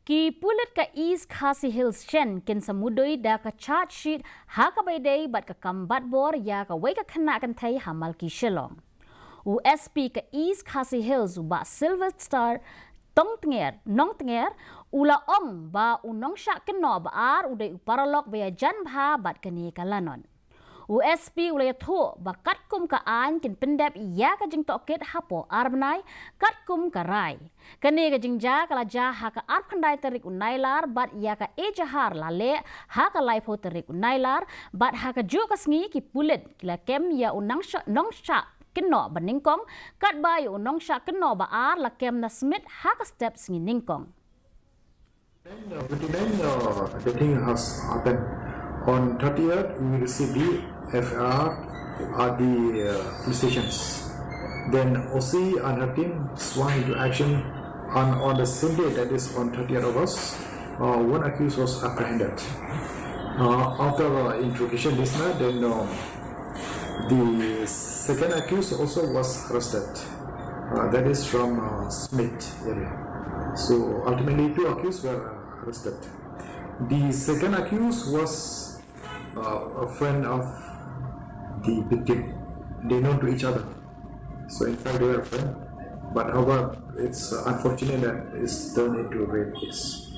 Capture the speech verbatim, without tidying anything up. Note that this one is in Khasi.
Ki pulit ka East Khasi Hills shen kin sa mudui da ka charge sheet ha kaba ïadei bad ka kam batbor ïa kawei ka khynnah kynthei ha Malki Shillong. U S P ka East Khasi Hills u Bah Sylvester Tongtnger, Nongtnger, u la ong ba u nongshah kynnoh ba ar u dei u paralok ba ïajan bha bad kane ka lanot. U S P u la ïathuh ba katkum ka aiñ kin pyndep ïa ka jingtohkit hapoh ar bnai katkum ka rai. Kane ka jingjia ka la jia ha ka arphew khyndai tarik u Nailar bad ïa ka ejahar la leh ha ka laiphew tarik u Nailar bad ha kajuh ka sngi ki pulit ki la kem ïa u nongshah, nongshah kynnoh ba nyngkong katba ïa u nongshah kynnoh ba ar la kem na smit ha ka step sngi nyngkong. Then, uh, twenty-nine, uh, the thing has happened. On thirtieth, we received the F I R at the uh, police stations. Then O C and her team swung into action, and on the same day, that is on thirtieth August, uh, one accused was apprehended. Uh, after uh, interrogation this night, then uh, the second accused also was arrested. Uh, that is from uh, Smit area. So ultimately, two accused were uh, arrested. The second accused was uh, a friend of the victim. They known to each other. So in fact, they were a friend. But however, it's uh, unfortunate that it's turned into a rape case.